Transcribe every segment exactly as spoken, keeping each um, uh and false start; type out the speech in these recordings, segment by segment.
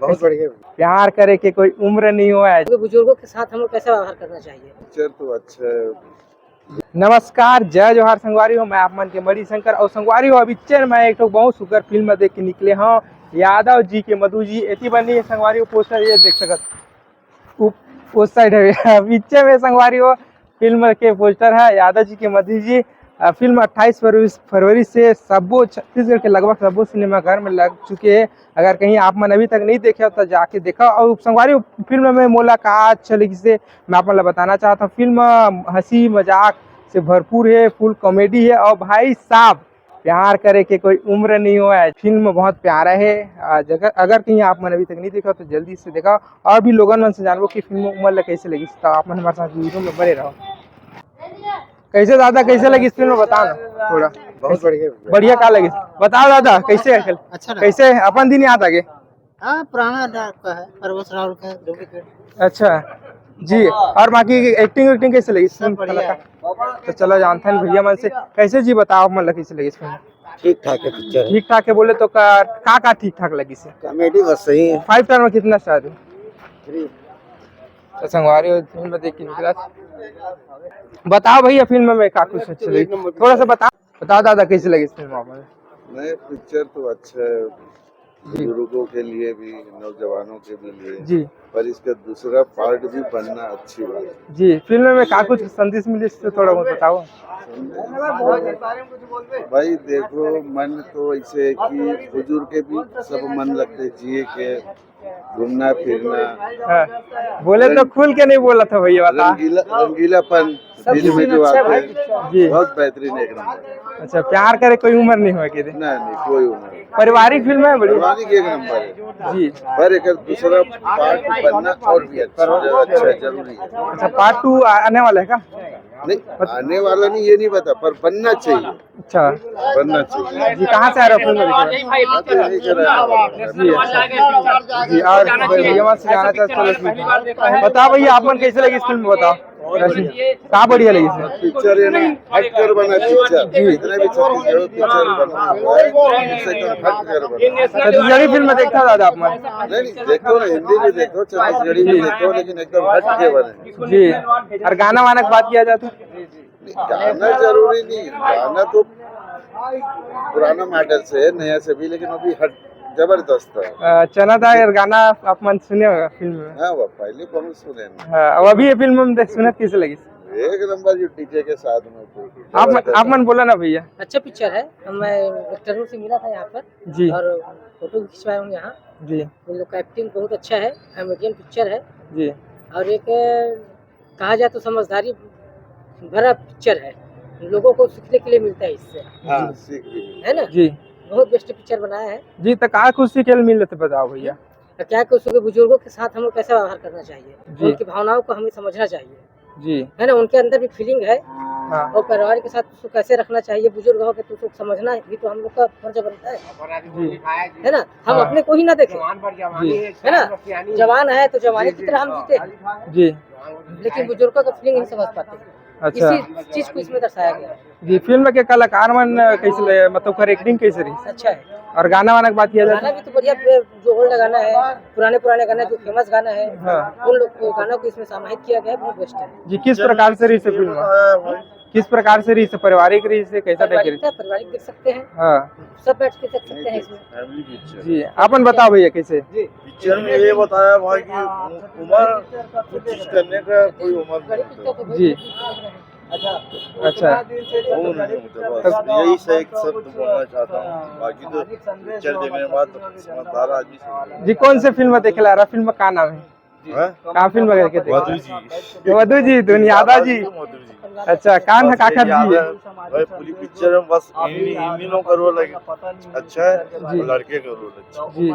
बहुत बढ़िया। प्यार करे के कोई उम्र नहीं होवय। बुजुर्गों के साथ हम लोग कैसा व्यवहार करना चाहिए? पिक्चर तो अच्छा है। नमस्कार, जय जोहार संगवारी हो, मैं आप मन के मणि शंकर। और संगवारी हो, अभी चेन मैं एक ठो बहुत सुंदर फिल्म देख के निकले हूँ, यादव जी के मधु जी। एती बनी है संगवारी हो, पोस्टर ये देख सकत, उस साइड है। पीछे में संगवारी हो, फिल्म के पोस्टर है यादव जी के मधु जी। फिल्म अट्ठाईस फरवरी से सब्बो छत्तीसगढ़ के लगभग सब्बो सिनेमाघर में लग चुके हैं। अगर कहीं आप मन अभी तक नहीं देखे हो तो जाके देखो। और संगवारी हो, फिल्म में मोला का अच्छा लगिस हे मैं आप मन ला बताना चाहत हूँ। फिल्म हंसी मजाक से भरपूर है, फुल कॉमेडी है। और भाई साहब, प्यार करे के कोई उम्र नहीं होवय। फिल्म बहुत प्यारा है। अगर कहीं आप मन अभी तक नहीं देखा तो जल्दी से देखा। और भी लोगन मन से जानबो कि फिल्म उमर ला कैसे लगिस, तो आप मन हमारे साथ वीडियो में बने रहो। कैसे दादा, कैसे लगिस फिल्म, बताओ ना थोड़ा। बहुत बढ़िया। बढ़िया का लगिस, बताओ दादा, कैसे है? अच्छा लगा। कैसे अपन दिन याद आ गए? हाँ, पुराना टाइप का है, परवेश रावल का है, डुप्लीकेट। अच्छा जी। और बाकी एक्टिंग वैक्टिंग कैसे लगिस? सब बढ़िया है। तो चलो जानते हैं भैया मन से। कैसे जी, बताओ मन लगिस, कैसे लगिस फिल्म? ठीक ठाक है पिक्चर। ठीक ठाक है बोले तो का का, का ठीक ठाक लगिस? कॉमेडी बस सही है। फाइव स्टार में कितना स्टार है? थ्री। तो संगवारी हो, फिल्म देख के निकला। बताओ भैया, फिल्म में का कुछ अच्छा लगिस? थोड़ा सा बताओ, बताओ दादा, कैसे लगिस फिल्म आप? नहीं, पिक्चर तो अच्छा है। जी। बुजुर्गों के लिए भी, नौजवानों के भी लिए। जी। पर इसका दूसरा पार्ट भी बनना अच्छी बात है। जी, फिल्म में का कुछ संदेश मिले, इससे थोड़ा बहुत बताओ। भाई देखो, मन तो ऐसे है कि बुजुर्ग के भी सब मन लगते जिए के, घूमना फिरना। हाँ, बोले तो खुल के नहीं बोला था भैया, बता। रंगीला, रंगीलापन। सब दिल में जो आते हैं। जी। बहुत बेहतरीन, एक नंबर। अच्छा, प्यार करे कोई उम्र नहीं होय के दे। नहीं, नहीं, कोई उम्र नहीं। पारिवारिक फिल्म है, बढ़िया। पारिवारिक एक नंबर है। जी। पर एक दूसरा पार्ट बनना और भी अच्छा, अच्छा, जरूरी है। अच्छा, पार्ट टू आने वाला है का? नहीं, आने वाला नहीं, ये नहीं पता, पर बनना चाहिए। अच्छा। बनना चाहिए। जी, कहाँ से आ रहे हो फिल्म देखने? जी, अच्छा। जी, और भैया से जाना चाहते हो? बताओ भैया, आप मन कैसे लगी इस फिल्म में, बताओ। का बढ़िया लगी इसे? पिक्चर है ना, हटकर बना पिक्चर। जी। जितने भी छत्तीसगढ़ पिक्चर बना हुआ है, इससे एकदम हटकर बना। छत्तीसगढ़ी फिल्म देखता दादा आप मन? नहीं, नहीं, देखो ना, हिंदी भी देखो, छत्तीसगढ़ी भी देखो, लेकिन एकदम हट के बने। जी। और गाना वाना की बात किया जाए तो? गाना जरूरी नहीं, गाना तो पुराना मॉडल से है, नया से भी, लेकिन अभी हट जबरदस्त है। चना दा यार गाना आप मन सुने होगा फिल्म में? हाँ, वो पहले बहुत सुने हैं। हाँ, अब अभी ये फिल्म में देख सुनत कैसे लगी? एक नंबर, जो डीजे के साथ में। आप मन, आप मन बोला ना भैया। अच्छा पिक्चर है। मैं एक्टरों से मिला था यहाँ पर। जी। और फोटो भी खिंचवाया हूँ यहाँ। जी। उन लोग का एक्टिंग बहुत अच्छा है, कॉमेडियन पिक्चर है। जी। और एक कहा जाए तो समझदारी भरा पिक्चर है, लोगों को सीखने के लिए मिलता है इससे। हाँ, सीख भी मिलता है। है ना? जी। बहुत बेस्ट पिक्चर बनाया है। जी, तो का कुछ सीखे मिलत बताओ भैया। तो क्या कुछ बुजुर्गों के साथ हमें कैसा व्यवहार करना चाहिए, जी। उनकी भावनाओं को हमें समझना चाहिए। जी। है ना, उनके अंदर भी फीलिंग है। हाँ। और परिवार के साथ उसको कैसे रखना चाहिए, बुजुर्ग हो के तो उसको समझना भी तो हम लोग का फर्ज बनता है। जी। है ना, हम हाँ। अपने को ही ना देखें, जी। है ना, जवान है तो जवानी की तरह हम जीते हैं। जी। लेकिन बुजुर्गों का फीलिंग नहीं समझ पाते। अच्छा। इसी चीज को इसमें दर्शाया गया है। जी, फिल्म के कलाकार मन कैसे लगे, मतलब ओकर एक्टिंग कैसे रही? अच्छा है। और गाना वाना की बात किया जाए तो? गाना भी तो बढ़िया, जो ओल्ड गाना है, पुराने पुराने गाना, जो फेमस गाना है, हाँ। उन लोग को, गाना को इसमें समाहित किया गया है, बहुत बेस्ट है। जी, किस प्रकार से रही से फिल्म? किस प्रकार से रही से, पारिवारिक रही से, कैसा टाइप पारिवारिक रही? पारिवारिक देख सकते हैं। हाँ। सब बैठ के देख सकते हैं इसमें। Family picture. जी, अपन बताओ भैया कैसे? जी। पिक्चर में ये बताया भाई कि उम्र कुछ चीज करने का कोई उम्र नहीं होता। जी। अच्छा। वो नहीं होता, बस यही सही शब्द बोलना चाहता हूँ, बाकी तो पिक्चर देखने के बाद समझदार आदमी समझ। जी, कौन से फिल्म देखे ला रहा? फिल्म का नाम है? हाँ? का फिल्म वगैरह के देखे? वधू जी। वधू जी, दुनियादा जी। वधू जी। अच्छा, कान है बस काकर यही याद जी। है। भाई, पूरी पिक्चर में बस इन्हीं, इन्हीं लोगों का रोल है। अच्छा है, जी। वो लड़के का रोल अच्छा है। जी।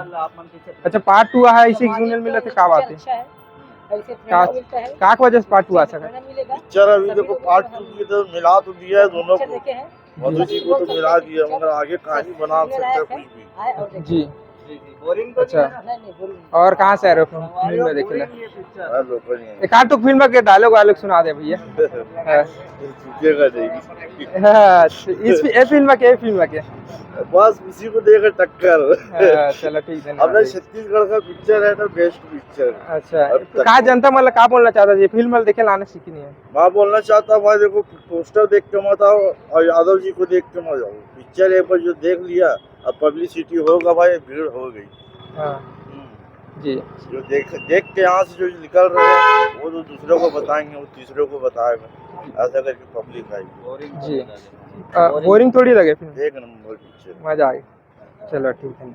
अच्छा, पार्ट टू आ है, इसी सुनने मिला था, का बात है? अच्छा है। ऐसे का, प्रेरणा मिलता है। का वजह से पार्ट टू आ सका? प्रेरणा मिलेगा। पिक्चर अभी देखो, पार्ट टू की तो मिला तो दिया है दोनों को। देखे हैं। मधु जी को तो मिला दिया, मगर आगे कहानी बना सकता है कुछ भी। जी। अच्छा। और कहाँ से आ रहे हो फिल्म में देखे ला? हाँ, लोकल ही है। एक आध तो फिल्म के डायलॉग वायलॉग सुना दे भैया। हाँ। चुकेगा नहीं। हाँ, इस फि-, ए फिल्म के, ए फिल्म के। बस उसी को देकर टक्कर। हाँ, चलो ठीक है, अपने छत्तीसगढ़ का पिक्चर है ना, बेस्ट पिक्चर। अच्छा, तो का जनता मतलब का बोलना चाहता है फिल्म वाले देखे लाने सीखी नहीं है? मैं बोलना चाहता हूँ भाई, देखो, पोस्टर देख के मत आओ और यादव जी को देख के मत जाओ। पिक्चर एक बार जो देख लिया, अब पब्लिसिटी होगा भाई, भीड़ हो गई। हाँ। हम्म। जी। जो देख देख के यहाँ से जो निकल रहे हैं, वो तो दूसरों को बताएंगे, वो तीसरों को बताएगा, ऐसा करके पब्लिक आएगी। जी। आ, बोरिंग थोड़ी लगे फिल्म। एक नंबर पिक्चर। मजा आ गया। चलो ठीक है।